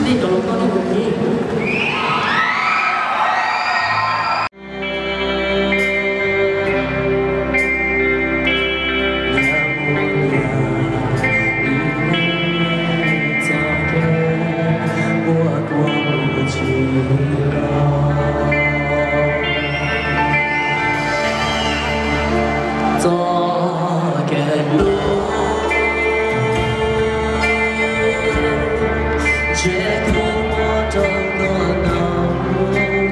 Ib cov hluas nkauj nej puas kheev? Txoj kev hlub ntshe kuv muab rau koj tau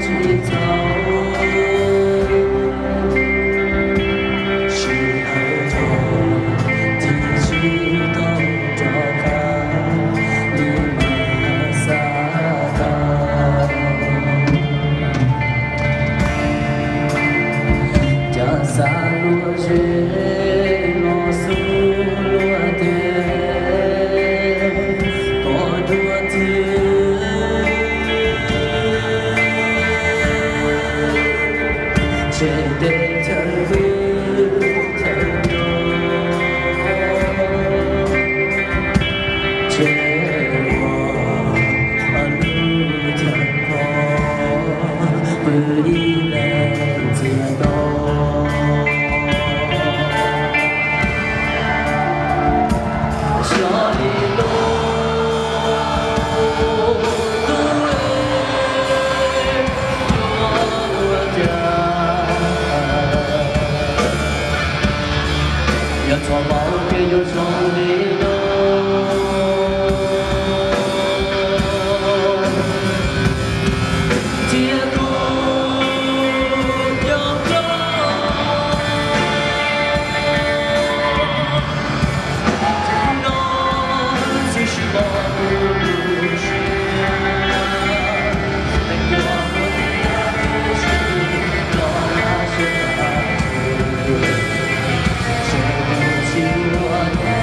tsis txaus, sij hawm thaum twg tsis tau rov qab li mas xav tau. Cas xav luag zem los xub luag tes, koj dua twg tseg tej chaw pw chaw nyob, tseg ua lub chaw kho pw ib leeg txias to. Xyov li lub tub yuav ua cas, yog txhob paub tias yuav zoo li no. Thiab kuv nco koj, no tsis sib pom kuv lub siab, es kuv ua tiag tiag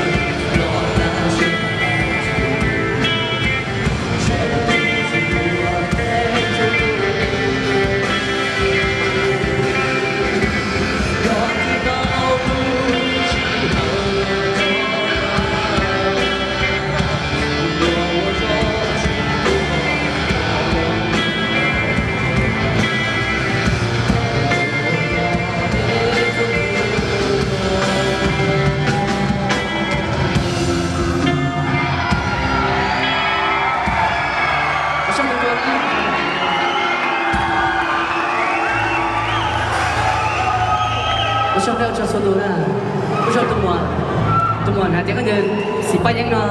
tsis los laj sib tham. Ua tsaug nej ua tsaug txhua tus na. Ua tsaug tus muam, tus muam hais tias koj yog xim paj yeeb no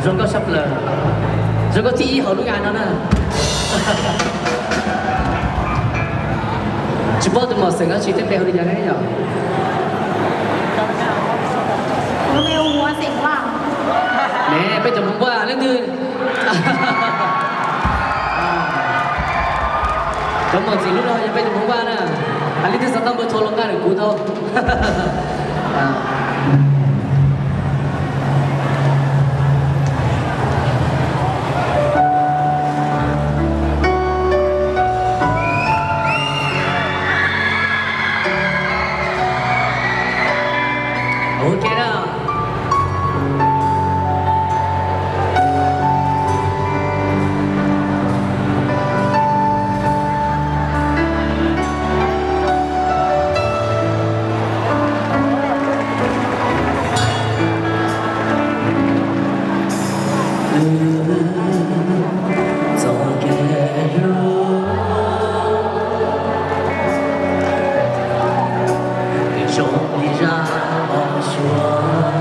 zoo nkauj tshaj plaws, zoo nkauj thib ib hauv lub nga no na. Tsis paub tus muam xeem dab tsi thiab npe hu li cas ne yom? Hmoob Vaj na, hais leej twg xav tau npawb thau los nqa ntawm kuv tau. Ok na. Txoj kev hlub zoo li zaj hauv suab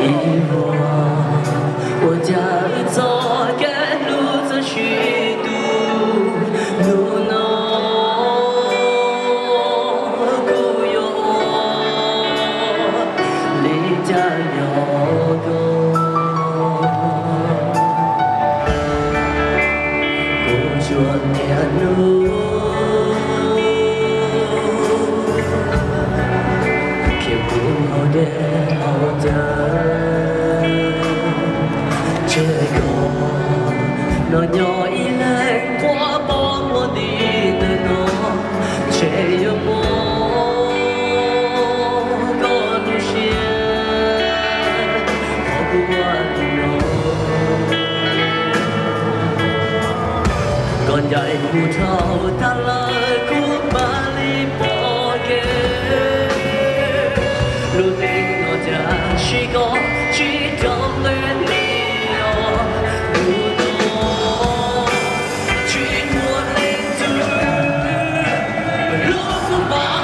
ib vuag, ua cas wb txoj kev hlub txawm sib tu. Hnub no kuv yuav ua li cas yog koj? Kuv tsuas niaj hnub khiav kuv hauv dej hauv cawv, ntshe koj no nyob ib leeg quaj pom muaj nti ntawm no, ntshe yuav muab koj lub siab qhov kuv ua li no. Koj ncaim kuv dhau tag lawm kuv mam li pom kev, lub neej no cas sib koj tsis raug nqe li os. Hnub no tsis muaj leej twg hlub kuv npaum.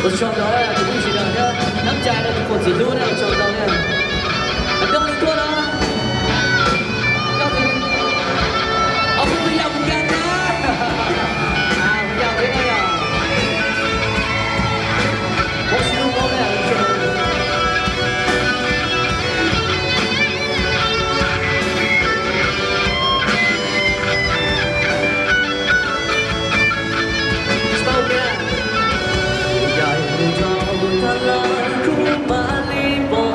Ua tsaug ntau, tus phooj ywg thiab dab tsi no tus muam txiv hlub na, ua tsaug ntau na. Koj tus tuaj no, koj tus, ob peb tus yam mus kag na. Yam thiab no yom. Hmoob sib hlub paub na. Tsis tau kiag. Yog mus rau tag lawm kuv mam li pom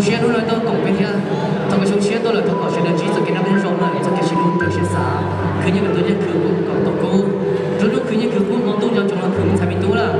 Siab hnub no tau koom peb thiab, thov kom zoo siab tuaj lawm, thov kom sawv daws ntsib txoj kev noj qab nyob zoo na, txoj kev sib hlub nrog siab xav, khwv nyiaj khwv tub, nyiaj khwv kub kom tau kub. Nruab hnub khwv nyiaj khwv kub, hmo ntuj nco ntsoov los khwv mus ntxhais me tub lawm.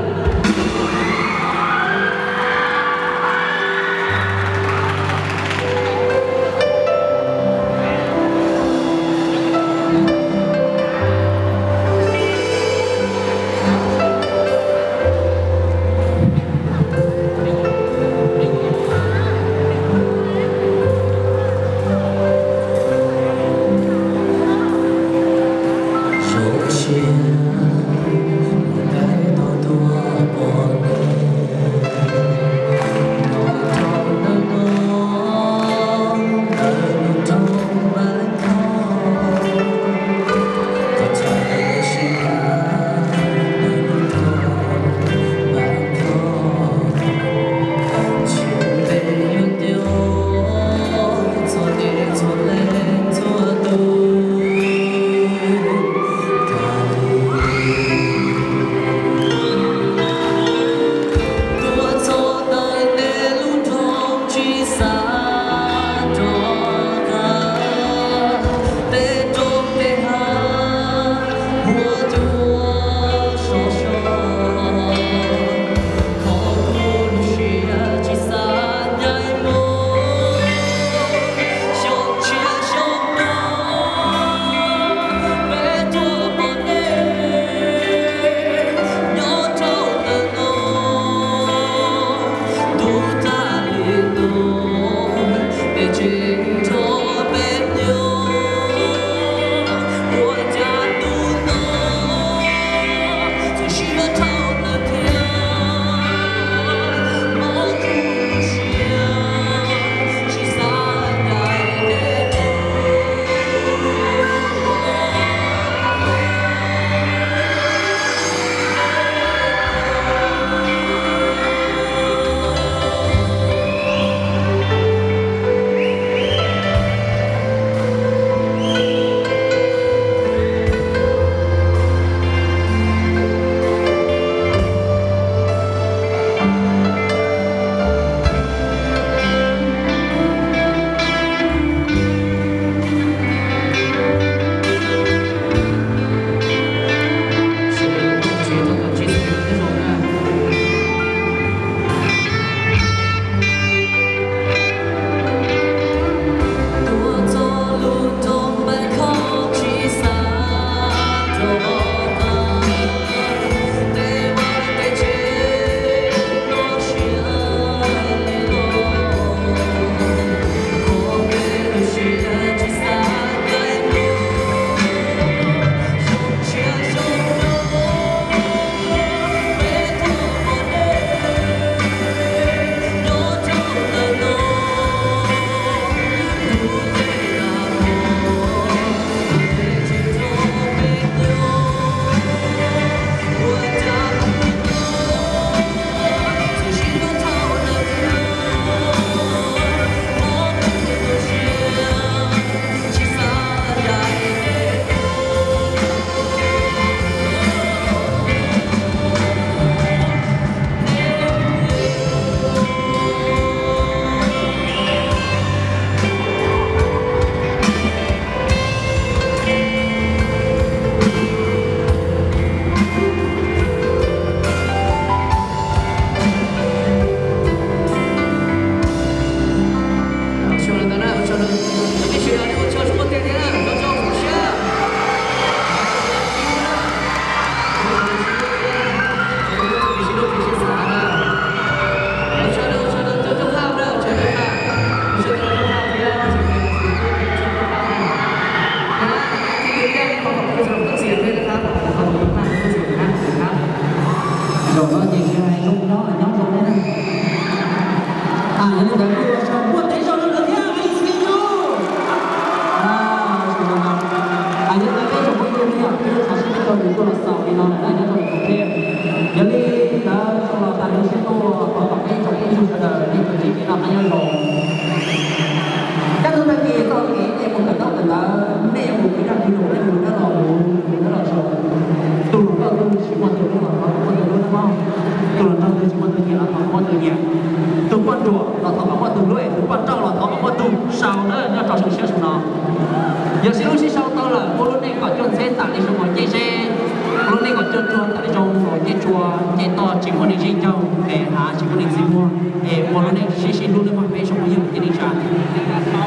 Poj rauj los thov kom muaj tug sau na nyob rau saum siab saum no. Yog sib hlub sib sau tau lawm, ua lub neej kom cuag ntxheb tam li zoo uas ncej zeb, ua lub neej kom cuag tsuag tam li zoo uas ncej tsua, ncej toj, tsis muaj neeg zij ncaug es av tsis muaj neeg txiv muag, es ua lub neej sib sib hlub li mas peb zoo ua yawg thiab neej tsa.